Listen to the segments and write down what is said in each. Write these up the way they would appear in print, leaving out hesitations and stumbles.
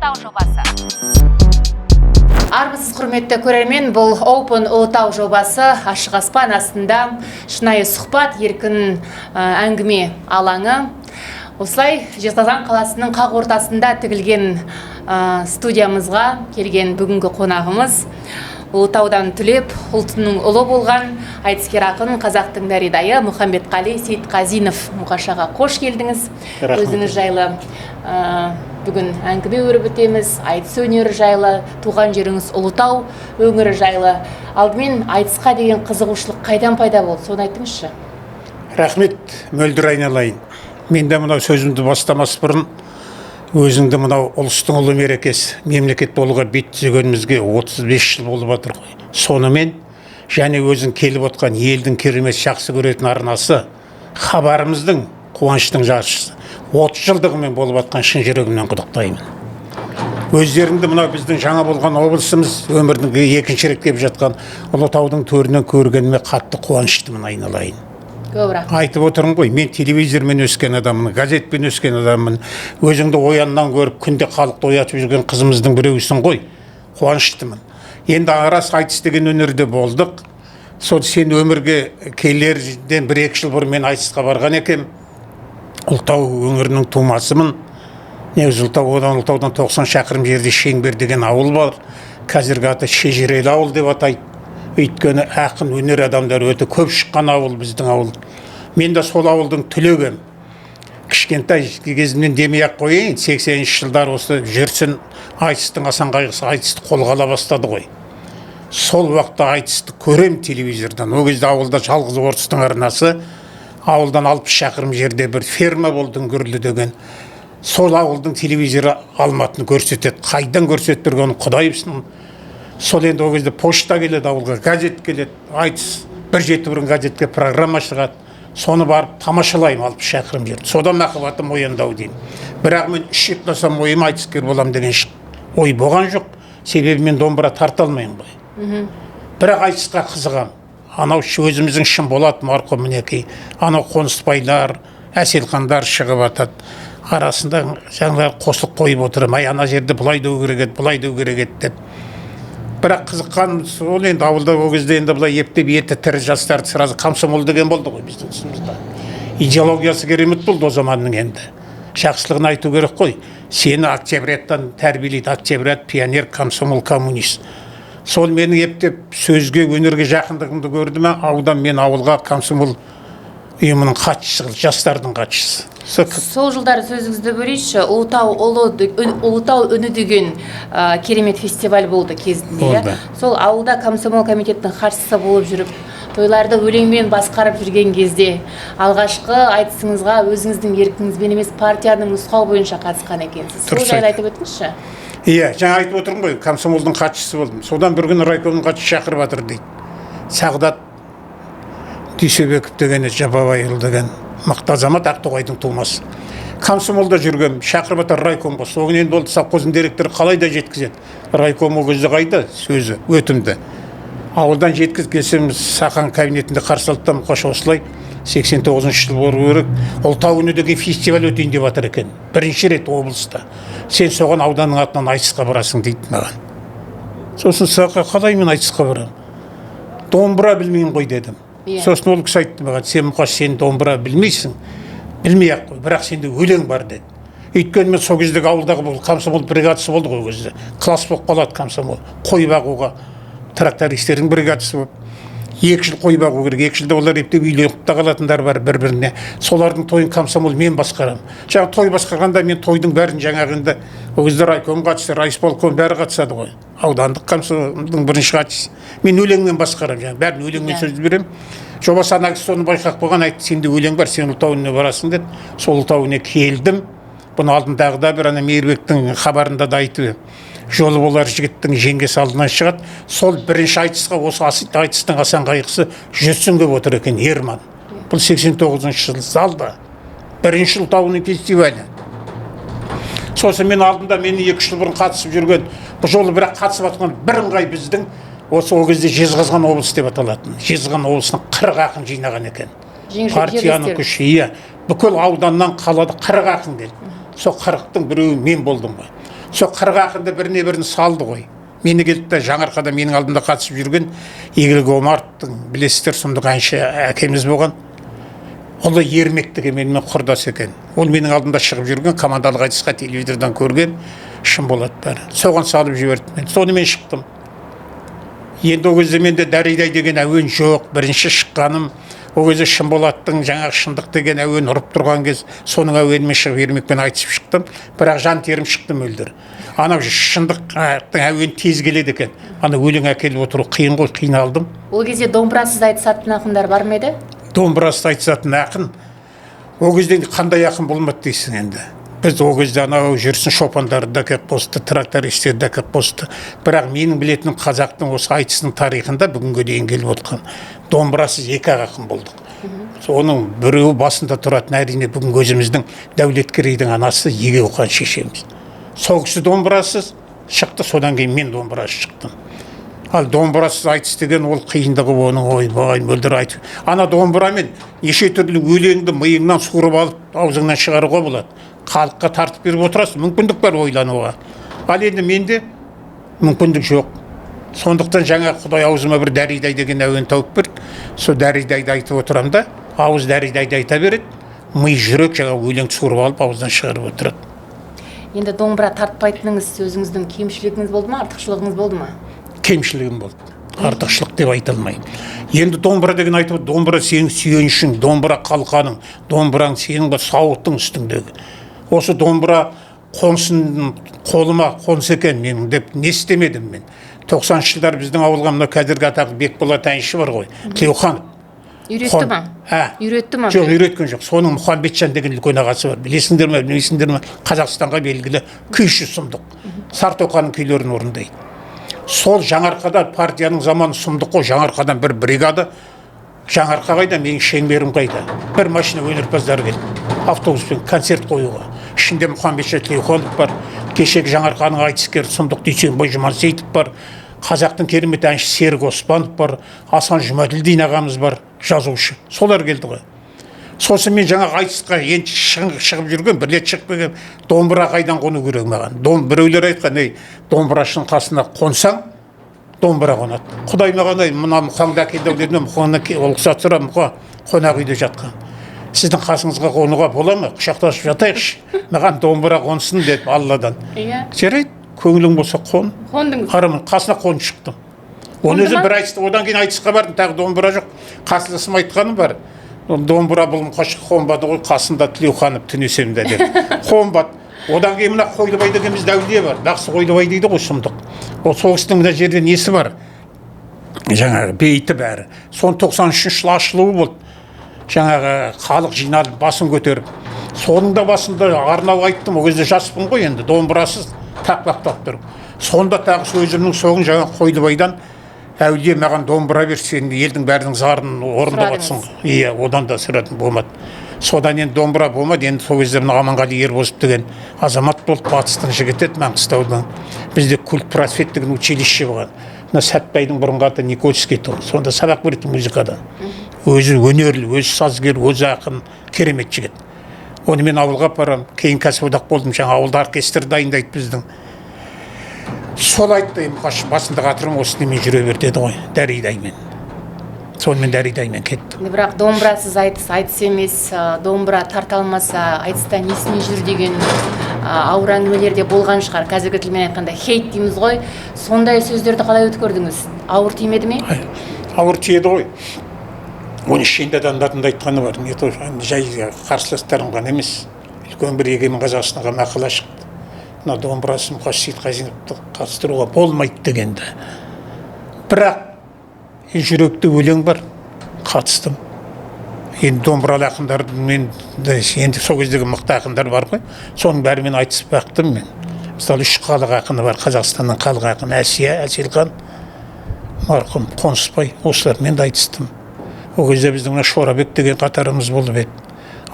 Ұлытау жобасы. Армысыз, құрметті көрермен! Бұл Open Ұлытау жобасы, ашық аспан астында шынайы сұхбат, еркін әңгіме алаңы. Осылай Жезқазған қаласының қақ ортасында тігілген студиямызға келген бүгінгі қонағымыз — Ұлытаудан түлеп, ұлтының ұлы болған айтыскер ақын, қазақтың даридайы Мұхамбетқали Сейтқазинов. Мұқаш аға, қош келдіңіз! Рахмет. Өзіңіз жайлы бүгін әңгіме өрбітеміз, айтыс өнері жайлы, туған жеріңіз Ұлытау өңірі жайлы. Алдымен айтысқа деген қызығушылық қайдан пайда болды, соны айтыңызшы. Рахмет, Мөлдір айналайын. Мен де мынау сөзімді бастамас бұрын өзіңді мынау ұлыстың ұлы мерекесі, мемлекет болуға бет түзегенімізге 35 жыл болып жатыр ғой, сонымен және өзің келіп отқан елдің керемет жақсы көретін арнасы, хабарымыздың, қуаныштың жаршысы 30 жылдығымен болып жатқан шын жүрегімнен құттықтаймын өздеріңді. Мынау біздің жаңа болған облысымыз, өмірдің екінші рет келіп жатқан Ұлытаудың төрінен көргеніме қатты қуаныштымын, айналайын. Көп рахмет. Айтып отырмын ғой, мен телевизормен өскен адаммын, газетпен өскен адаммын. Өзіңді ояннан көріп, күнде халықты оятып жүрген қызымыздың біреуісің ғой, қуаныштымын. Енді рас, айтыс деген өнерде болдық. Сол сен өмірге келерден 1-2 жыл бұрын мен айтысқа барған екенмін. Ұлытау өңірінің тумасымын негізі. Ұлытау, одан, Ұлытаудан 90 шақырым жерде Шеңбер деген ауыл бар. Қазіргі аты Шежірелі ауыл деп атайды, өйткені ақын, өнер адамдары өте көп шыққан ауыл біздің ауыл. Мен де сол ауылдың түлегім. Кішкентай кезімнен демей ақ қояйын, 80-жылдары осы жүрсін айтыстың асан қайғысы айтысты қолға ала бастады ғой. Сол уақытта айтысты көрем телевизордан. Ол кезде ауылда жалғыз орыстың арнасы, ауылдан 60 шақырым жерде бір ферма болды, Үңгірлі деген. Сол ауылдың телевизоры Алматыны көрсетеді. Қайдан көрсетіп тұрғанын құдай білсін. Сол енді ол кезде почта келеді ауылға, газет келеді. Айтыс бір жеті бұрын газетке программа шығады, соны барып тамашалаймын 60 шақырым жерді. Содан махаббатым оянды ау деймін. Бірақ мен үш ұйықтасам, ойым айтыскер боламын деген ой болған жоқ, себебі мен домбыра тарта алмаймын ғой. Бірақ айтысқа қызығамын. Анау өзіміздің Шынболат марқұм, мінекей, анау Қонысбайлар, Әселхандар шығып жатады, арасында жаңағылар қосылып қойып отырамын: «Ай, ана жерде былай деу керек еді, былай деу керек еді», — деп. Бірақ қызыққан сол енді ауылда ол кезде енді былай ептеп еті тірі жастарды сразу комсомол деген болды ғой біздің тұсымызда. Идеологиясы керемет болды о заманның, енді жақсылығын айту керек қой. Сені октябряттан тәрбиелейді: октябрят, пионер, комсомол, коммунист. Сол менің ептеп сөзге, өнерге жақындығымды көрді ме аудан, мен ауылға комсомол ұйымының хатшысы қылды, жастардың хатшысы. Сол. Сол жылдары, сөзіңізді бөлейінші, Ұлытау ұлы Ұлытау үні деген керемет фестиваль болды кезінде, иә? Болды. Сол ауылда комсомол комитетінің хатшысы болып жүріп, тойларды өлеңмен басқарып жүрген кезде алғашқы айтысыңызға өзіңіздің еркіңізбен емес, партияның нұсқауы бойынша қатысқан екенсіз. Сол Дұрыс. жайлы айтып өтіңізші. Иә, жаңа айтып отырмын ғой, комсомолдың хатшысы болдым. Содан бір күні райкомның хатшысы шақырып жатыр дейді. Сағдат Дүйсебеков деген, Жабабайұлы деген мықты азамат, Ақтоғайдың тумасы. Комсомолда жүргем, шақырып жатыр райкомға. Сол күні енді болды, совхоздың директоры қалай да жеткізеді райком, ол кезде қайда сөзі өтімді. Ауылдан жеткізіп келсем, Сақан кабинетінде қарсы алды да: «Мұқаш, осылай 89-жыл болу керек, Ұлытау үні деген фестиваль өтейін деп жатыр екен, бірінші рет облыста. Сен соған ауданның атынан айтысқа барасың», — дейді маған. Сосын: «Сақа, қалай мен айтысқа барамын, домбыра білмеймін ғой», — дедім. Сосын ол кісі айтты маған: «Сен, Мұқаш, сен домбыра білмейсің, білмей ақ қой, бірақ сенде өлең бар», — деді. Өйткені мен сол кездегі ауылдағы бұл комсомол бригадасы болды ғой, ол кезде класс болып қалады комсомол, қой бағуға трактористердің бригадасы болып. 2 жыл қой бағу керек, 2 жылда олар ептеп үйленіп те қалатындар бар бір біріне. Солардың тойын комсомол мен басқарамын. Жаңағы той басқарғанда мен тойдың бәрін жаңағы енді ол кезде райком қатысты, райисполком, бәрі қатысады ғой, аудандық комсомолдың бірінші хатшысы. Мен өлеңмен басқарамын, жаңағы бәрін өлеңмен сөз беремін. Жобасы ана кісі соны байқап қойған, айтты: «Сенде өлең бар, сен Ұлытау үніне барасың», — деді. Сол Ұлытау үніне келдім. Бұны алдындағы да бір ана Мейірбектің хабарында да айтып едім: жолы болар жігіттің жеңгесі алдынан шығады. Сол бірінші айтысқа осы айтыстың асан қайғысы Жүрсін келіп отыр екен, Ерман. Бұл 89 жыл, залда бірінші Ұлытау фестивалі. Сосын мен алдында, мені 2-үш жыл бұрын қатысып жүрген, бұл жолы бірақ қатысып жатқан бірыңғай біздің осы ол кезде Жезқазған облысы деп аталатын Жезқазған облысынан 40 ақын жинаған екен. Партияның Жерлестер. күші, иә. Бүкіл ауданнан, қалада 40 ақын келді. Сол 40-тың біреуі мен болдым ғой. Сол 40 ақынды біріне бірін салды ғой. Мені келді де Жаңарқада менің алдымда қатысып жүрген Игілік Омаровтың, білесіздер, сұмдық әнші әкеміз болған. Ол Ермек деген менімен құрдас екен. Ол менің алдымда шығып жүрген, командалық айтысқа телевизордан көрген, Шынболат бәрі. Соған салып жіберді мен. Сонымен шықтым. Енді ол кезде менде Дәридай деген әуен жоқ. Бірінші шыққаным ол кезде Шынболаттың жаңағы Шындық деген әуен ұрып тұрған кез, соның әуенімен шығып Ермекпен айтысып шықтым. Бірақ жан терім шықты мөлдір. Анау Шындықтың әуені тез келеді екен. Ана өлең әкеліп отыру қиын ғой, қиналдым. Ол кезде домбырасыз айтысатын ақындар бар ма еді? Домбырасыз айтысатын ақын ол кезде қандай ақын болмады дейсің енді. Біз ол кезде анау жүрсін шопандарды да әкеліп қосты, трактористерді де әкеліп қосты. Бірақ менің білетінім, қазақтың осы айтысының тарихында бүгінге дейін келіп отқан домбырасыз екі ақ ақын болдық. Оның біреуі басында тұратын, әрине, бүгінгі өзіміздің Дәулеткерейдің анасы Егеухан шешеміз. Сол кісі домбырасыз шықты, содан кейін мен домбырасыз шықтым. Ал домбырасыз айтыс деген ол қиындығы оның, ойбай, мөлдір айтып. Ана домбырамен неше түрлі өлеңді миыңнан суырып алып аузыңнан шығаруға болады. Халыққа тартып беріп отырасың, мүмкіндік бар ойлануға. Ал енді менде мүмкіндік жоқ. Сондықтан жаңа Құдай аузыма бір Дәридай деген әуен тауып берді. Сол Дәридайды айтып отырамын да, ауыз Дәридайды айта береді, ми, жүрек жаңа өлең суырып алып ауыздан шығарып отырады. Енді домбыра тартпайтыныңыз өзіңіздің кемшілігіңіз болды ма, артықшылығыңыз болды ма? Кемшілігім болды, артықшылық деп айта алмаймын. Енді домбыра деген айтып, домбыра сенің сүйенішің, домбыра қалқаның, домбыраң сенің бір сауытың үстіңдегі. Осы домбыра қонсын, қолыма қонса екен менің деп не істемедім мен. 90-шы жылдары біздің ауылға мына қазіргі атақты Бекболат әнші бар ғой, Тілеуханов. Үйретті ма? Ә? Үйретті ма? Жоқ, үйреткен жоқ. Соның Мұхамбетжан деген үлкен ағасы бар. Білесіңдер ме, білмейсіңдер ме? Қазақстанға белгілі күйші сұмдық. Сартоқаның күйлерін орындайды. Сол Жаңарқада партияның заманы сұмдық қой, Жаңарқадан бір бригада. Жаңарқа қайда, менің шеңберім қайда? Бір машина өнерпаздар келді. Автобуспен концерт қоюға. Ішінде Мұхамбетжан Тілеуханов бар. Кешегі Жаңарқаның айтыскері сұмдық Дүйсенбай Жұмансейітов бар. Қазақтың керемет әнші Серік Оспанов бар. Асан Жұмаділдин ағамыз бар, жазушы. Солар келді ғой. Сосын мен жаңағы айтысқа енді шығып жүрген, бір рет шығып келген, домбыра қайдан қону керек маған? Біреулер айтқан, ей, домбырашының қасына қонсаң, домбыра қонады. Құдай маған, ей, мына Мұқаңды әкелді ау дедім, Мұқаңнан ол рұқсат сұрап, Мұқа қонақ үйде жатқан. Сіздің қасыңызға қонуға бола ма? Құшақтасып жатайықшы. Маған домбыра қонсын дедім Алладан. Иә. Жарайды, көңілің болса қон. Қондыңыз. Қарамын, қасына қонып шықтым. Оны Қонды өзі ма? бір айтысты, одан кейін айтысқа бардым, тағы домбыра жоқ. Қарсыласым айтқаным бар. Домбыра бұл Мұқаш қонбады ғой, қасында Тілеуханов түнесем де деп. Қонбады. Одан кейін мына Қойлыбай деген бізде әулие бар. Бақсы Қойлыбай дейді ғой, сұмдық. Ол сол кісінің мына жерде несі бар? Жаңағы бейіті бәрі. Соның 93 жылы ашылуы болды. Жаңағы халық жиналып басын көтеріп. Соның да басында арнау айттым, ол кезде жаспын ғой енді, домбырасыз тақпақтап тұрып. Сонда тағы сөзімнің соңын жаңа Қойлыбайдан әулие маған домбыра бер, сен елдің бәрінің зарын орындап жатсың. Иә, одан да сұрадым, болмады. Содан енді домбыра болмады, енді сол кезде мына Аманғали Ербосов деген азамат болды, батыстың жігіті еді, Маңғыстаудың. Бізде культ просвет деген училище болған. Мына Сәтбайдың бұрынғы аты Никольский тұғын. Сонда сабақ беретін музыкадан. Өзі өнерлі, өзі сазгер, өзі ақын, керемет жігіт. Оны мен ауылға апарамын, кейін кәсіподақ болдым, жаңа ауылда оркестр дайындайды біздің. Сол айтты, Мұқаш, басында қатырым, осы немен жүре бер деді ғой, Дәридаймен. Сонымен Дәридаймен кеттім. Енді бірақ домбырасыз айтыс, айтыс емес, домбыра тарта алмаса, айтыста несіне жүр деген ауыр әңгімелер де болған шығар. Қазіргі тілмен айтқанда хейт дейміз ғой. Сондай сөздерді қалай өткердіңіз? Ауыр тимеді ме? Ай, ауыр тиеді ғой. Оны шенді адамдардың да айтқаны бар. Не то, жай қарсыластарым ғана емес. Үлкен бір Егемен Қазақстанға мақала шықты. Мына домбырасы Мұқаш Сейтқазиновты қатыстыруға болмайды дегенді. Бірақ жүректе өлең бар, қатыстым. Енді домбыралы ақындарды мен енді сол кездегі мықты ақындар бар ғой, соның бәрімен айтысып бақтым мен. Мысалы, 3 халық ақыны бар, Қазақстанның халық ақыны Әсия, Әселхан, марқұм Қонысбай, осылармен де айтыстым. Ол кезде біздің мына Шорабек деген қатарымыз болып еді.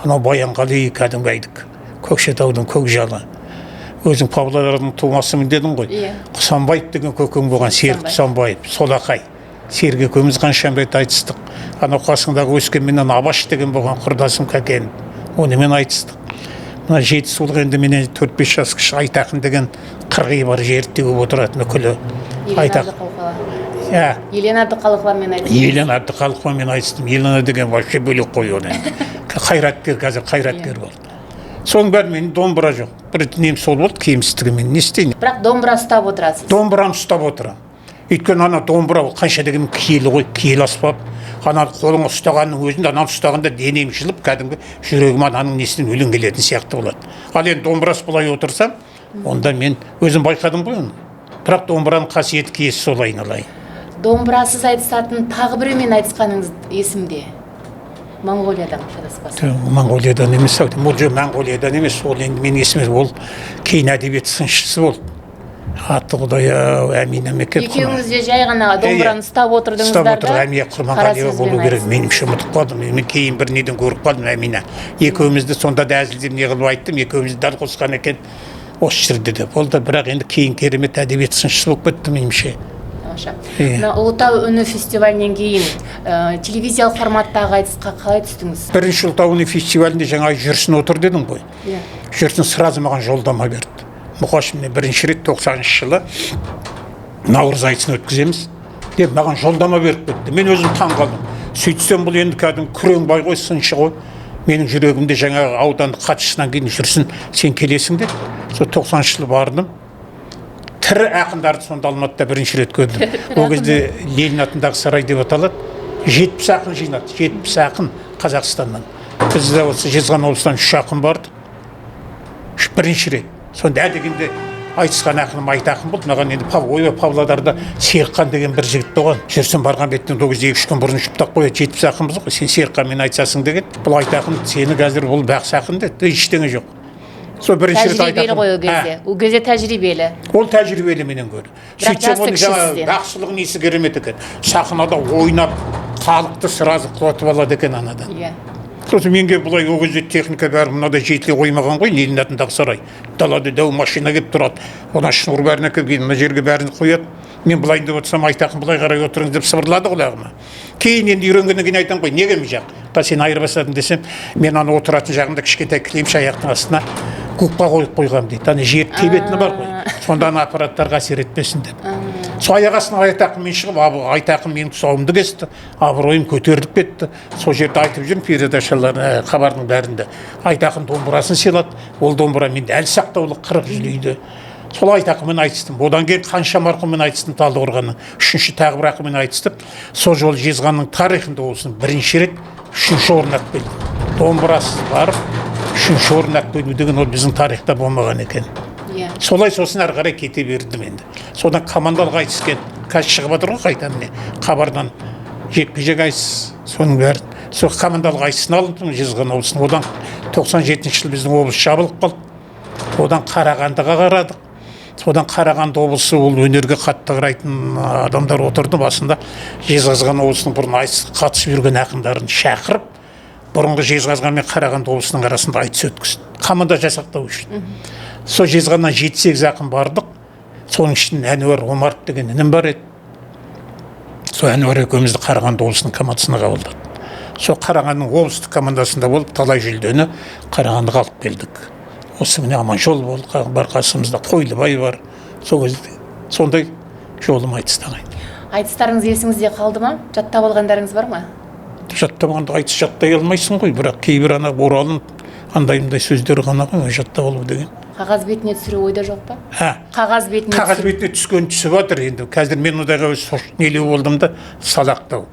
Анау Баянғали кәдімгі айдік, Көкшетаудың көкжалы. Өзің Павлодардың тумасымын дедің ғой. Иә. Құсанбаев деген көкең болған, Серік Құсанбаев, солақай. Серік екеуміз қанша рет айтыстық. Анау қасыңдағы Өскеменнен Абаш деген болған құрдасым Кәкен, онымен айтыстық. Мына жетісулық енді менен 4-5 жас кіші Айтақын деген қырғи бар, жерде көп отыратын үкілі. Елена Айтақ. Әбдіқалықова. Иә. Елена Әбдіқалықовамен айтыстыңыз. Елена Әбдіқалықовамен айтыстым. Елена деген вообще бөлек қой, оны енді. Қайраткер, қазір қайраткер болды. Соның бәрі, менің домбыра жоқ. Бір нем сол болды, кемістігі, мен не істейін? Бірақ домбыра ұстап отырасыз. Домбырамды ұстап отырамын. Өйткені ана домбыра ол қанша дегенмен киелі ғой, киелі аспап. Ана қолыңа ұстағанның өзінде, ананы ұстағанда денем жылып, кәдімгі жүрегіме ананың несінен өлең келетін сияқты болады. Ал енді домбырасыз былай отырсам, онда мен өзім байқадым ғой оны. Бірақ домбыраның қасиеті, киесі сол, айналайын. Домбырасыз айтысатын тағы біреумен айтысқаныңыз есімде. Моңғолиядан, шатаспасам. Моңғолиядан емес ау деймін. Ол жоқ, Моңғолиядан емес, ол енді менің есіме, ол кейін әдебиет сыншысы болды. Аты, құдай ау, Әмина ма екен? Екеуіңіз де жай ғана домбыраны ұстап отырдыңыздар ұстап отыр да. Әмия қара Құрманғалиева сөзбен болу керек айтыстыңыз. Меніңше, ұмытып қалдым. Мен кейін бір неден көріп қалдым, Әмина екеумізді сонда да әзілдеп не қылып айттым, екеумізді дәл қосқан екен осы жерде деп. Ол да бірақ енді кейін керемет әдебиет сыншысы болып кетті, меніңше. Тамаша. Иә. Мына «Ұлытау үні» фестивалінен кейін телевизиялық форматтағы айтысқа қалай түстіңіз? Бірінші «Ұлытау үні» фестивалінде жаңа Жүрсін отыр дедің ғой. Иә. Жүрсін сразу маған жолдама берді: «Мұқаш, міне, бірінші рет 90-жылы наурыз айтысын өткіземіз», – деп маған жолдама беріп кетті. Мен өзім таң қалдым. Сөйтсем, бұл енді кәдімгі күреңбай ғой, сыншы ғой. Менің жүрегімде жаңағы аудандық хатшысынан кейін «Жүрсін, сен келесің» деді. Сол 90-жылы бардым. Тірі ақындарды сонда Алматыда бірінші рет көрдім. Ол кезде Ленин атындағы сарай деп аталады. 70 ақын жинады, 70 ақын Қазақстаннан. Бізде осы Жезқазған облысынан үш ақын барды. Бірінші рет сонда ә дегенде айтысқан ақыным Айтақын болды. Маған енді ойбай, Павлодарда Серікхан деген бір жігіт болған. Жүрсін барған беттен ол кезде 2-3 күн бұрын жұптап қояды, 70 ақынбыз ғой, «Сен Серікханмен айтысасың» деген. «Бұл Айтақын сені қазір, бұл бақсы ақын», – деді. Ештеңе жоқ, сол бірінші рет Тәжірибелі Айтақын ғой ол кезде. Ол кезде тәжірибелі. Ол тәжірибелі менен гөрі. Бірақ Сөйтсем, жасы оның кіші жаңағы сізден. бақсылық несі керемет екен, сахнада ойнап, халықты сразу құлатып алады екен анадан. Сосын менге былай, ол кезде техника бәрі мынадай жетіле қоймаған ғой. Ленин атындағы сарай, далада дәу машина келіп тұрады, одан шнур бәрін әкеліп, кейін мына жерге бәрін қояды. Мен былай деп отырсам, Айтақын «Былай қарай отырыңыз» деп сыбырлады құлағыма. Кейін енді үйренгеннен кейін айтамын ғой, «Неге мына жаққа сен айырбастадың?» десем, «Мен ана отыратын жағында кішкентай кілемше, аяқтың астына губка қойып қойғанмын», – дейді. Ана жер тебетіні бар ғой, сонда ана аппараттарға әсер етпесін деп. Сол аяқ астына Айтақынмен шығып, Айтақын менің тұсауымды кесті, абыройым көтеріліп кетті. Сол жерде айтып жүрмін передачалар, хабардың бәрінде. Айтақын домбырасын сыйлады. Ол домбыра менде әлі сақтаулы, 40 жыл үйде. Сол Айтақынмен айтыстым. Одан кейін қанша марқұммен айтыстым Талдықорғанның. Үшінші тағы бір ақынмен айтыстым. Сол жолы Жезқазғанның тарихында болсын, бірінші рет үшінші орын алып келдім. Домбырасыз барып үшінші орын алып келу деген ол біздің тарихта болмаған екен. Солай, сосын ары қарай кете бердім енді. Содан командалық айтыс келді. Қазір шығып жатыр ғой қайта, міне, хабардан жекпе жек айтыс, соның бәрін. Сол командалық айтысын алдым Жезқазған облысының. Одан 97-жылы біздің облыс жабылып қалды. Одан Қарағандыға қарадық. Содан Қарағанды облысы, ол өнерге қатты қарайтын адамдар отырды басында. Жезқазған облысының бұрын айтысқа қатысып жүрген ақындарын шақырып, бұрынғы Жезқазған мен Қарағанды облысының арасында айтыс өткізді, команда жасақтау үшін. Сол Жезқазғаннан 7-8 ақын бардық. Соның ішінде Әнуар Омаров деген інім бар еді. Сол Әнуар екеумізді Қарағанды облысының командасына қабылдады. Сол Қарағандының облыстық командасында болып, талай жүлдені Қарағандыға алып келдік. Осы, міне, Аманжол болды бар, қасымызда Қойлыбай бар. Сол кезде сондай жолым айтыстан. Айтыстарыңыз есіңізде қалды ма? Жаттап алғандарыңыз бар ма? Жаттамағанда айтыс жаттай алмайсың ғой. Бірақ кейбір ана оралын андай мындай сөздер ғана ғой жаттап алу деген. Қағаз бетіне түсіру ойда жоқ па? А? Қағаз бетіне Қағаз түсіру. бетіне түскен, түсіп жатыр енді. Қазір мен ондайға нелеу болдым да, салақтау.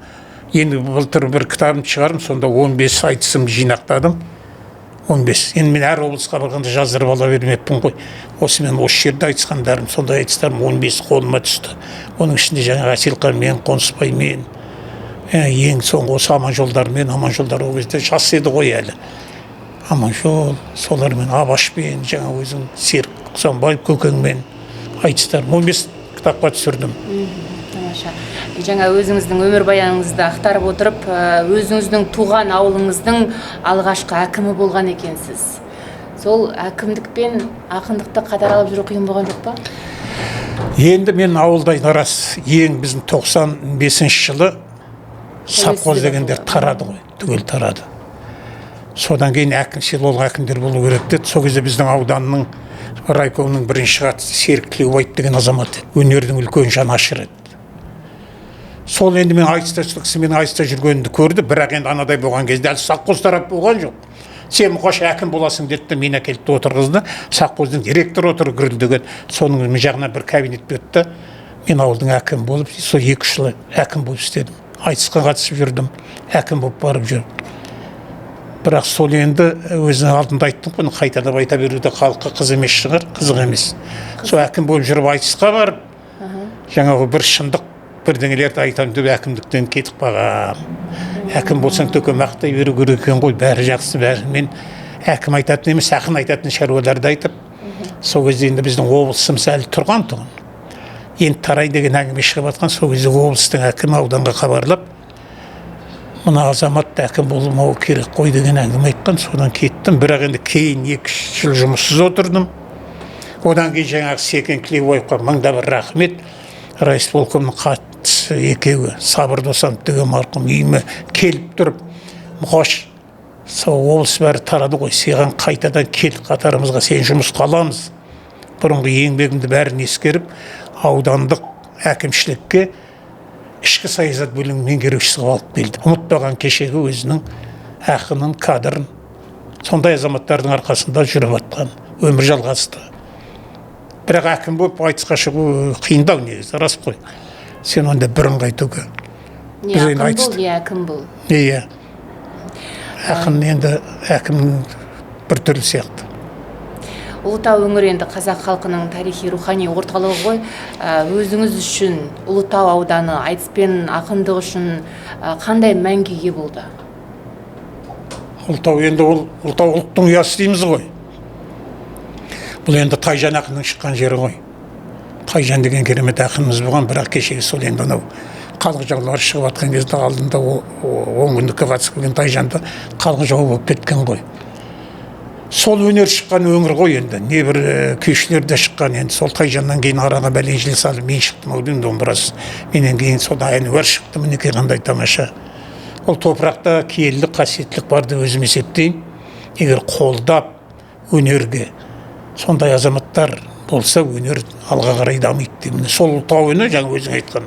Енді былтыр бір кітабымды шығардым, сонда 15 айтысымды жинақтадым, 15. Енді мен әр облысқа барғанда жаздырып ала бермеппін ғой. Осы мен осы жерде айтысқандарым, сондай айтыстарым 15 қолыма түсті. Оның ішінде жаңағы Әселқанмен, Қонысбаймен, ең соңғы осы Аманжолдармен. Аманжолдар ол кезде жас еді ғой әлі, Аманжол, солармен, Абашпен, жаңа өзің Серік Құсанбаев көкеңмен айтыстарым 15 кітапқа түсірдім. Тамаша. Жаңа өзіңіздің өмірбаяныңызды ақтарып отырып, өзіңіздің туған ауылыңыздың алғашқы әкімі болған екенсіз. Сол әкімдік пен ақындықты қатар алып жүру қиын болған жоқ па? Енді мен ауылда, рас, ең біздің 95-жылы совхоз Тәуелсіздік дегендер алды. тарады ғой, түгел тарады. Содан кейін әкім, селолық әкімдер болу керек деді. Сол кезде біздің ауданның райкомның бірінші хатшысы Серік Тілеубаев деген азамат еді. Өнердің үлкен жанашыры еді. Сол енді мен айтыста, кісі менің айтыста жүргенімді көрді, бірақ енді анадай болған кезде әлі совхоз тарап болған жоқ. Сен, Мұқаш, әкім боласың деді де, мені әкеліп те отырғызды. Совхоздың директоры отыр гүрілдеген. Соның жағына бір кабинет берді де, мен ауылдың әкімі болып, сол 2-3 жыл әкім болып істедім. Айтысқа қатысып жүрдім, әкім болып барып жүрдім. Бірақ сол енді өзінің алдында айттым ғой, қайталап айта беру де халыққа қыз емес шығар, қызық емес. Сол әкім болып жүріп айтысқа барып, жаңағы бір шындық бірдеңелерді айтамын деп әкімдіктен кетіп қалғам. Әкім болсаң, төке, мақтай беру керек екен ғой, бәрі жақсы, бәрі. Мен әкім айтатын емес, ақын айтатын шаруаларды айтып, сол кезде енді біздің облысымыз әлі тұрған тұғын. Енді тарай деген әңгіме шығып жатқан, сол кезде облыстың әкімі ауданға хабарлап, мына азамат әкім болмауы керек қой деген әңгіме айтқан, содан кеттім. Бірақ енді кейін 2-3 жыл жұмыссыз отырдым. Одан кейін жаңағы Секен Тілеубаевқа мыңда бір рахмет. Райисполкомның хатшысы екеуі, Сабыр Досанов деген марқұм, үйіме келіп тұрып, Мұқаш, сол облыс бәрі тарады ғой, саған қайтадан кел қатарымызға, сен жұмысқа аламыз. Бұрынғы еңбегімді бәрін ескеріп, аудандық әкімшілікке ішкі саясат бөлімінің меңгерушісі қылып алып келді. Ұмытпаған кешегі өзінің ақынын, кадрын. Сондай азаматтардың арқасында жүріп жатқан өмір жалғасты. Бірақ әкім болып айтысқа шығу қиындау негізі, рас қой. Сен онда бірыңғай төке. Не Біз енді ақын бол, айтысты. не әкім бол. Иә. Ақын енді әкім бір түрлі сияқты. Ұлытау өңірі енді қазақ халқының тарихи рухани орталығы ғой. Өзіңіз үшін Ұлытау ауданы айтыс пен ақындық үшін қандай мәнге ие болды? Ұлытау енді ол Ұлытау ұлттың ұясы дейміз ғой. Бұл енді Тайжан ақынның шыққан жері ғой. Тайжан деген керемет ақынымыз болған, бірақ кешегі сол енді анау халық жаулары шығып жатқан кезде алдында он күндікке қатысып келген Тайжанды халық жауы болып кеткен ғой. Сол өнер шыққан өңір ғой енді. Небір күйшілер де шыққан енді. Сол Тайжаннан кейін араға бәлен жыл салып мен шықтым ау деймін, домбырасыз. Менен кейін сол Әнуар шықты, мінекей қандай тамаша. Ол топырақта киелілік, қасиеттілік бар деп өзім есептеймін. Егер қолдап өнерге сондай азаматтар болса, өнер алға қарай дамиды деймін. Сол Ұлытау өнері, жаңа өзің айтқан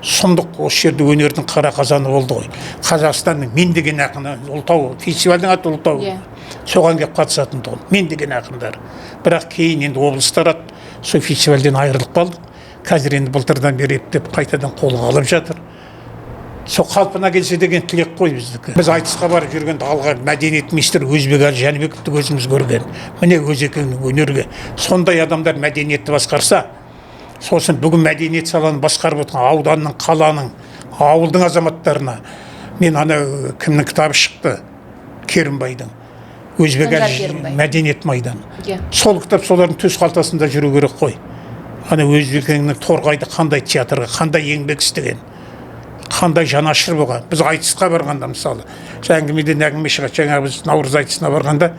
сұмдық, осы жерде өнердің қара қазаны болды ғой. Қазақстанның мен деген ақыны, Ұлытау фестивальдің аты Ұлытау. Соған келіп қатысатын тұғын мен деген ақындар. Бірақ кейін енді облыстар ат, сол фестивальден айырылып қалдық. Қазір енді былтырдан бері ептеп қайтадан қолға алып жатыр. Сол қалпына келсе деген тілек қой біздікі. Біз айтысқа барып жүргенде алға мәдениет министрі Өзбекәлі Жәнібековті өзіміз көрген. Міне Өзекеңнің өнерге. Сондай адамдар мәдениетті басқарса, сосын бүгін мәдениет саланы басқарып отырған ауданның, қаланың, ауылдың азаматтарына мен ана кімнің кітабы шықты, Керімбайдың. Өзбекәлі Санжар Керімбай. Мәдениет майданы. Сол кітап солардың төс қалтасында жүру керек қой. Ана Өзбекеңнің Торғайды қандай театрға, қандай еңбек істеген, қандай жанашыр болған. Біз айтысқа барғанда мысалы, әңгімеден әңгіме шығады. Жаңа біз Наурыз айтысына барғанда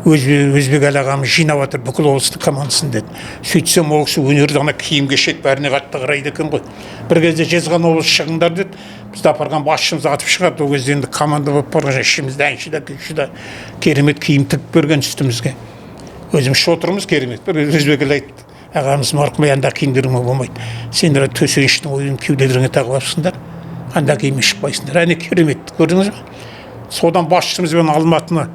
Өзбекәлі ағамыз жинап жатыр бүкіл облыстың командасын деді. Сөйтсем ол кісі өнерді ана киім кешек бәріне қатты қарайды екен ғой. Бір кезде Жезқазған облысы шығыңдар деді. Бізді апарған басшымыз атып шығарды. Ол кезде енді команда болып барған, ішімізде әнші де, күйші де, керемет киім тігіп берген үстімізге. Өзіміз отырмыз керемет. Бір Өзбекәлі айтты, ағамыз марқұм, анда киімдеріңе болмайды. Сендер төсеніштің ойын кеуделеріңе тағып алыпсыңдар, анда киіммен шықпайсыңдар. Әне керемет, көрдіңіз бе? Содан басшымызбен Алматыны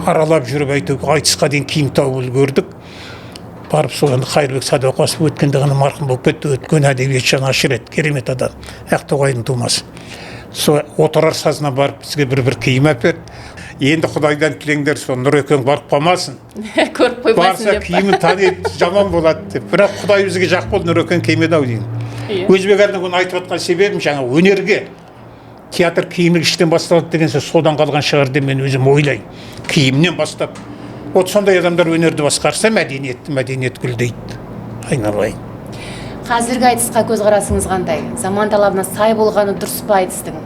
аралап жүріп әйтеуір айтысқа дейін киім тауып үлгердік. Барып сол енді Қайырбек Сәдуақасов өткенде ғана марқұм болып кетті. Өткен әдебиет жанашыр еді, керемет адам, Ақтоғайдың тумасы. Сол Отырар сазына барып бізге бір-бір киім әперді. Енді Құдайдан тілеңдер, сол Нұрекең барып қалмасын. Көріп қоймасын Барса деп. киімін таниды, жаман болады деп. Бірақ Құдай бізге жақ болды, Нұрекең келмеді ау деймін. Өзбекәлінің оны айтып жатқан себебім жаңа өнерге театр киімі іштен басталады деген сөз содан қалған шығар деп мен өзім ойлаймын. Киімнен бастап. Вот сондай адамдар өнерді басқарса, мәдениетті, мәдениет гүлдейді. Айналайын. Қазіргі айтысқа көзқарасыңыз қандай? Заман талабына сай болғаны дұрыс па айтыстың?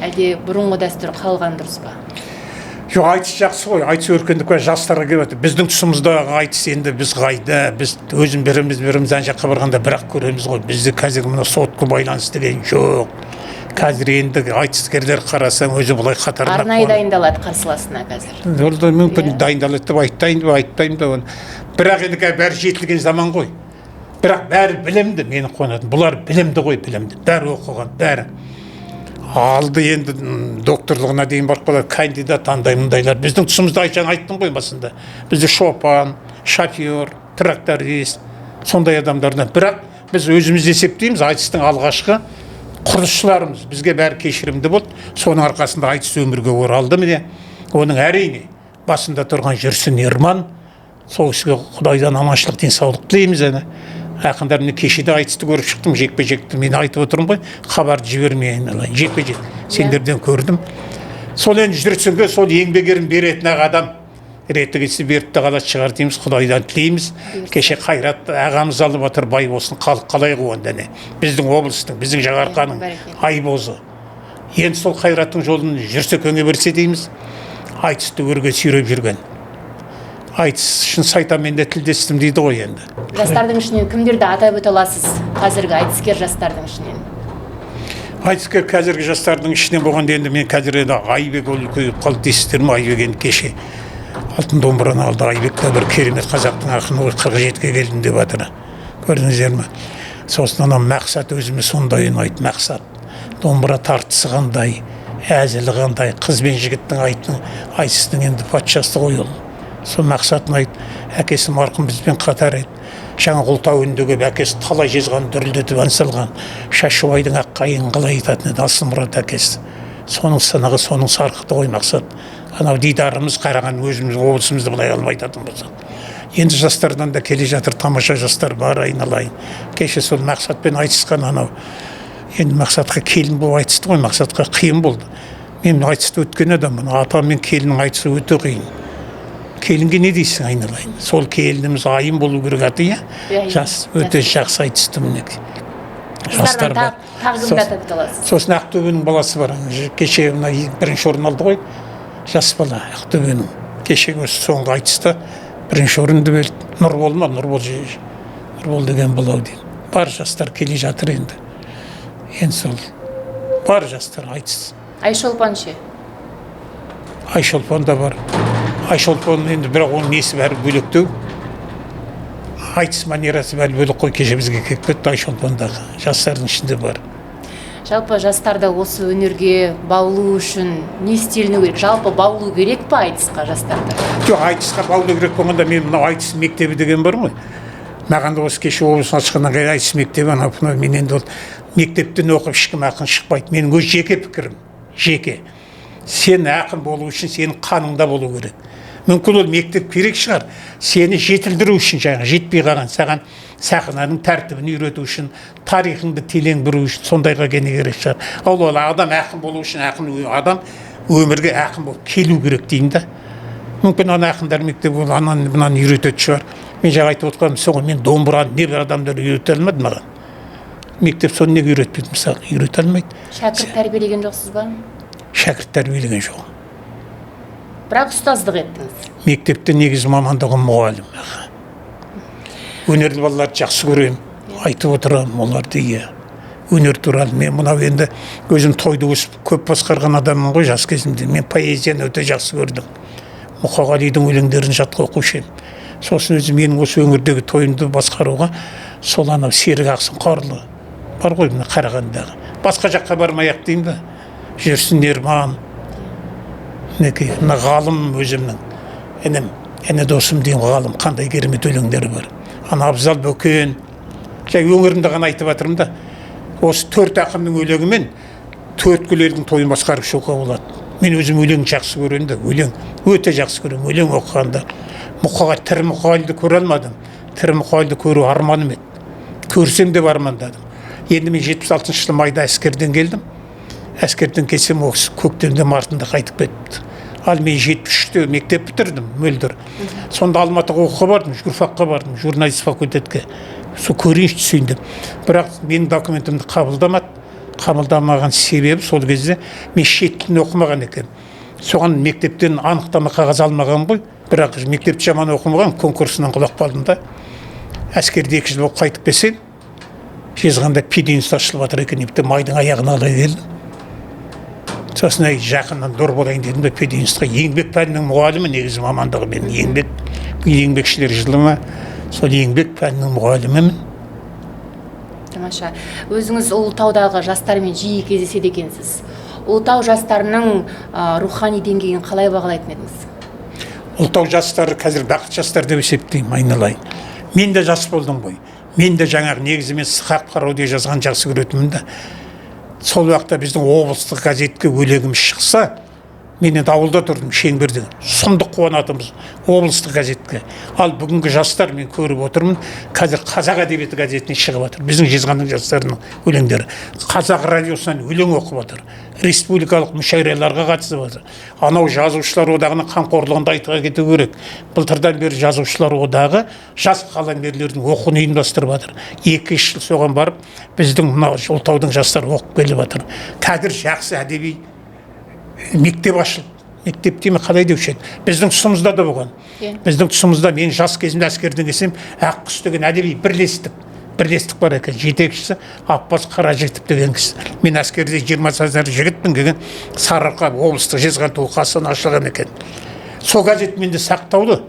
Әлде бұрынғы дәстүр қалған дұрыс па? Жоқ, айтыс жақсы ғой. Айтыс өркендік пен жастарға келіп жатыр. Біздің тұсымыздағы айтыс енді біз қайда, біз өзім біріміз біріміз ана жаққа барғанда бірақ көреміз ғой. Бізде қазір мына сотка байланыс деген жоқ. Қазір енді айтыскерлер қарасаң өзі былай қатарына Арнайы дайындалады қарсыласына қазір. Ол да мүмкін, дайындалады деп айтайын ба, айтпаймын да оны. Бірақ енді қазір бәрі жетілген заман ғой. Бірақ бәрі білімді, мені қуанатын. Бұлар білімді ғой, білімді. Бәрі оқыған, бәрі. Алды енді докторлығына дейін барып қалады, кандидат андай мындайлар. Біздің тұсымызда жаңа айттым ғой басында. Бізде шопан, шофер, тракторист, сондай адамдардан. Бірақ біз өзіміз есептейміз, айтыстың алғашқы құрылысшыларымыз. Бізге бәрі кешірімді болды. Соның арқасында айтыс өмірге оралды міне. Оның әрине басында тұрған Жүрсін Ерман, сол кісіге Құдайдан аманшылық, денсаулық тілейміз әне. Ақындар міне кеше де айтысты көріп шықтым, жекпе-жекті мен айтып отырмын ғой, хабарды жібермей айналайын, жекпе-жек сендерден көрдім. Сол енді Жүрсінге сол еңбек ерін беретін ақ адам, реті келсе беріп те қалатын шығар дейміз, Құдайдан тілейміз. Кеше Қайрат ағамыз алып отыр, бай болсын, халық қалай қуанды әне. Біздің облыстың, біздің Жаңаарқаның айбозы. Енді сол Қайраттың жолын Жүрсекеңе берсе дейміз, айтысты өрге сүйреп жүрген. Айтыс үшін сайтанмен де тілдестім дейді ғой енді. Жастардың ішінен кімдерді атап өте аласыз қазіргі айтыскер жастардың ішінен? Айтыскер қазіргі жастардың ішінен болғанда енді мен қазір енді Айбек ол үлкейіп қалды дейсіздер ме? Айбек енді кеше алтын домбыраны алды. Айбек те бір керемет қазақтың ақыны ғой, 47-ге келдім деп жатыр. Көрдіңіздер ме? Сосын анау Мақсат өзіме сондай ұнайды. Мақсат домбыра тартысы қандай, әзілі қандай, қыз бен жігіттің айтыстың енді патшасы ғой ол. Сол Мақсатын айт, әкесі марқұм бізбен қатар еді. Жаңа Ұлытау келіп әкесі талай жезған дүрілдетіп ән салған. Шашубайдың ақ қайыңын қалай айтатын еді Асылмұрат әкесі. Соның сынығы, соның сарқыты ғой Мақсат. Анау дидарымыз қараған өзіміздің облысымызды былай алып айтатын болсақ. Енді жастардан да келе жатыр, тамаша жастар бар айналайын. Кеше сол Мақсатпен айтысқан анау. Енді Мақсатқа келін болып айтысты ғой, Мақсатқа қиын болды. Мен айтысты өткен адаммын, ата мен келіннің айтысы өте қиын. Келінге не дейсің айналайын? Сол келініміз айым болу керек аты, иә? Жас, өте жақсы айтысты мінекей. Жастар бар. Тағы кімді атап өте аласыз? Сосын Ақтөбенің баласы бар. Кеше мына бірінші орын алды ғой, жас бала Ақтөбенің. Кешегі осы соңғы айтыста бірінші орынды берді. Нұрбол ма? Нұрбол, Нұрбол деген бала деймін. Бар жастар келе жатыр енді. Енді сол бар жастар айтыс. Айшолпан ше? Айшолпан да бар. Айшолпан енді бірақ оның несі бәрі бөлектеу. Айтыс манерасы бәрі бөлек қой, кеше бізге келіп кетті Айшолпандағы жастардың ішінде бар. Жалпы жастарды осы өнерге баулу үшін не істеліну керек? Жалпы баулу керек па айтысқа жастарды? Жоқ, айтысқа баулу керек болғанда мен мынау айтыс мектебі деген бар ғой. Маған да осы кеше облыс ашқаннан кейін айтыс мектебі анау мынау мен енді ол мектептен оқып ешкім ақын шықпайды. Менің өз жеке пікірім, жеке. Сен ақын болу үшін сенің қаныңда болу керек. Мүмкін ол мектеп керек шығар, сені жетілдіру үшін, жаңағы жетпей қалған саған сахнаның тәртібін үйрету үшін, тарихыңды терең білу үшін сондайға ғана керек шығар. Ал ол адам ақын болу үшін, ақын адам өмірге ақын болып келу керек деймін да. Мүмкін ана ақындар мектебі ол ананы мынаны үйрететін шығар. Мен жаңа айтып отқаным сол ғой, мен домбыраны небір адамдар үйрете алмады маған. Мектеп соны неге үйретпейді мысалы, үйрете алмайды. Шәкірт тәрбиелеген жоқсыз ба? Шәкірт тәрбиелеген жоқ. Бірақ ұстаздық еттіңіз. Мектепте негізі мамандығым мұғалім. Өнерлі балаларды жақсы көремін, айтып отырамын оларды, иә. Өнер туралы мен мынау енді өзім тойды өсіп көп басқарған адаммын ғой жас кезімде. Мен поэзияны өте жақсы көрдім. Мұқағалидың өлеңдерін жатқа оқушы едім. Сосын өзі менің осы өңірдегі тойымды басқаруға сол анау Серік Ақсұңқарлы бар ғой мына Қарағандыдағы. Басқа жаққа бармай ақ деймін да. Жүрсін Ерман, мінекей мына ғалым өзімнің інім, іні досым деймін, ғалым қандай керемет өлеңдері бар. Ана Абзал Бөкен, жай өңірімді ғана айтып жатырмын да. Осы төрт ақынның өлеңімен төрткүл елдің тойын басқарып шығуға болады. Мен өзім өлең жақсы көремін де, өлең өте жақсы көремін, өлең оқығанда. Тірі Мұқағалиды көре алмадым. Тірі Мұқағалиды көру арманым еді. Көрсем деп армандадым. Енді мен 76 жылы майда әскерден келдім. Әскерден келсем, ол кісі көктемде мартында қайтып кетіпті. Ал мен 73-те мектеп бітірдім, мөлдір. Сонда Алматыға оқуға бардым, журфакқа бардым, журналист факультетке. Сол көрейінші түсейін деп. Бірақ менің документімді қабылдамады. Қабылдамаған себебі сол кезде мен шет тілін оқымаған екенмін. Соған мектептен анықтама қағаз алмаған ғой. Бірақ мектепті жаман оқымаған, конкурсынан құлап қалдым да. Әскерде 2 жыл болып қайтып келсем, Жезқазғанда пединститут ашылып жатыр екен деп майдың аяғына ала келдім. Сосын әй, жақыннан дор болайын дедім де, пединститутқа, еңбек пәнінің мұғалімі, негізі мамандығы менің еңбек. Биыл еңбекшілер жылы ма, сол еңбек пәнінің мұғалімімін. Тамаша. Өзіңіз Ұлытаудағы жастармен жиі кездеседі екенсіз. Ұлытау жастарының рухани деңгейін қалай бағалайтын едіңіз? Ұлытау жастары қазір бақыт жастар деп есептеймін, айналайын. Мен де жас болдым ғой. Мен де жаңағы негізі мен сықақ пародия жазған жақсы көретінмін да. Сол уақытта біздің облыстық газетке өлеңіміз шықса, мен енді ауылда тұрдым, Шеңберде, сұмдық қуанатынбыз облыстық газетке. Ал бүгінгі жастар, мен көріп отырмын, қазір «Қазақ әдебиеті» газетіне шығып жатыр біздің Жезқазғанның жастарының өлеңдері, Қазақ радиосынан өлең оқып жатыр, республикалық мүшәйраларға қатысып жатыр. Анау Жазушылар одағының қамқорлығында айта кету керек, былтырдан бері Жазушылар одағы жас қаламгерлердің оқуын ұйымдастырып жатыр. 2-3 жыл соған барып, біздің мына Ұлытаудың жастары оқып келіп жатыр. Қазір жақсы әдеби мектеп ашылды. Мектеп дей ме, қалай деуші еді, біздің тұсымызда да болған. Біздің тұсымызда, мен жас кезімде әскерден келсем, «Ақ құс» деген әдеби бірлестік бар екен, жетекшісі Аппас Қаражігітов деген кісі. Мен әскерде 20 жасар жігітпін, келген «Сарыарқа» облыстық, «Жезқазған туы» Қазақстан ашылған екен. Сол газет менде сақтаулы,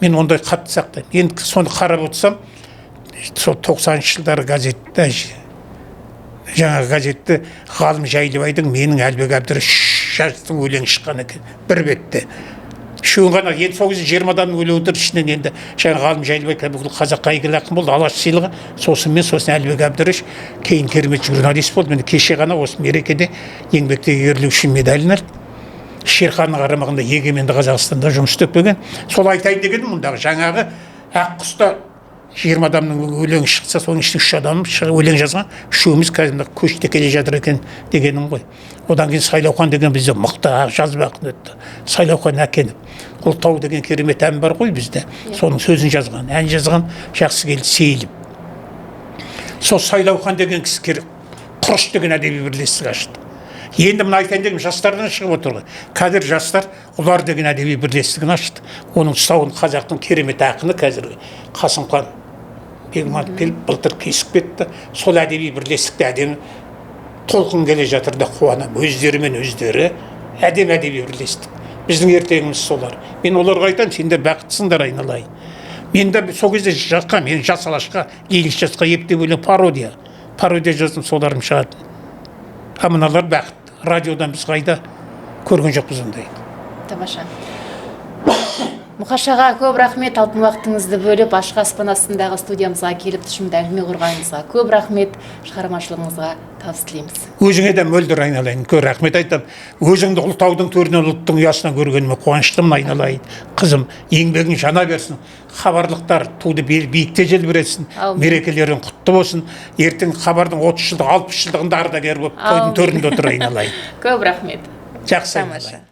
мен ондай қатты сақтаймын. Енді соны қарап отырсам, сол 90-жылдары газетте, жаңағы газетте Ғалым Жайлыбайдың, менің, Әлібек Әбдірашевтің өлеңі шыққан екен бір бетте, үшеуін ғана. Енді сол кезде 20 адамның өлеңі отыр ішінен. Енді жаңағы Ғалым Жайлыбай бүкіл қазаққа әйгілі ақын болды, Алаш сыйлығы, сосын мен, сосын Әлібек Әбдіраш кейін керемет журналист болды. Міне, кеше ғана осы мерекеде «Еңбектегі ерлігі үшін» медалін алды. Шерханның қарамағында Егеменді Қазақстанда жұмыс істеп келген. Сол айтайын дегенім, мұндағы жаңағы «Ақ құста» 20 адамның өлеңі шықса, соның ішінде үш адам шығып өлең жазған, үшеуміз кәдімгі көште келе жатыр екен дегенім ғой. Одан кейін Сайлаухан деген бізде мықты жазба ақын өтті, Сайлаухан Әкенов. «Ұлытау» деген керемет ән бар ғой бізде, соның сөзін жазған, ән жазған, жақсы келді сейіліп. Сол Сайлаухан деген кісі керек, «Құрыш» деген әдеби бірлестік ашты. Енді мына айтайын дегенім, жастардан шығып отыр ғой. Қазір жастар «Ұлар» деген әдеби бірлестігін ашты. Оның тұсауын қазақтың керемет ақыны, қазіргі Қасымхан Бегманов келіп былтыр кесіп кетті. Сол әдеби бірлестікте әдемі толқын келе жатыр да, қуанамын. Өздерімен өздері әдемі әдеби бірлестік. Біздің ертеңіміз солар. Мен оларға айтамын: сендер бақыттысыңдар, айналайын. Мен де сол кезде жасқа, мен «Жас Алашқа», «Лениншіл жасқа» ептеп өлең, пародия жаздым, соларым шығатын. А мыналар бақытты. Радиодан біз қайда көрген жоқпыз ондайды. Тамаша. Мұқаш аға, көп рахмет. Алтын уақытыңызды бөліп, ашық аспан астындағы студиямызға келіп, тұшымды әңгіме құрғаныңызға көп рахмет. Шығармашылығыңызға табыс тілейміз. Өзіңе де, Мөлдір, айналайын, көп рахмет айтамын. Өзіңді Ұлытаудың төрінен, ұлттың ұясынан көргеніме қуаныштымын, айналайын қызым. Еңбегің жана берсін, хабарлықтар туды биікте желбіретсін. Әумин. Мерекелерің құтты болсын. Ертең хабардың 30 жылдық, 60 жылдығында ардагер болып тойдың Әумин. төрінде отыр, айналайын. Көп рахмет. Жақсы. Тамаша. Айналайын.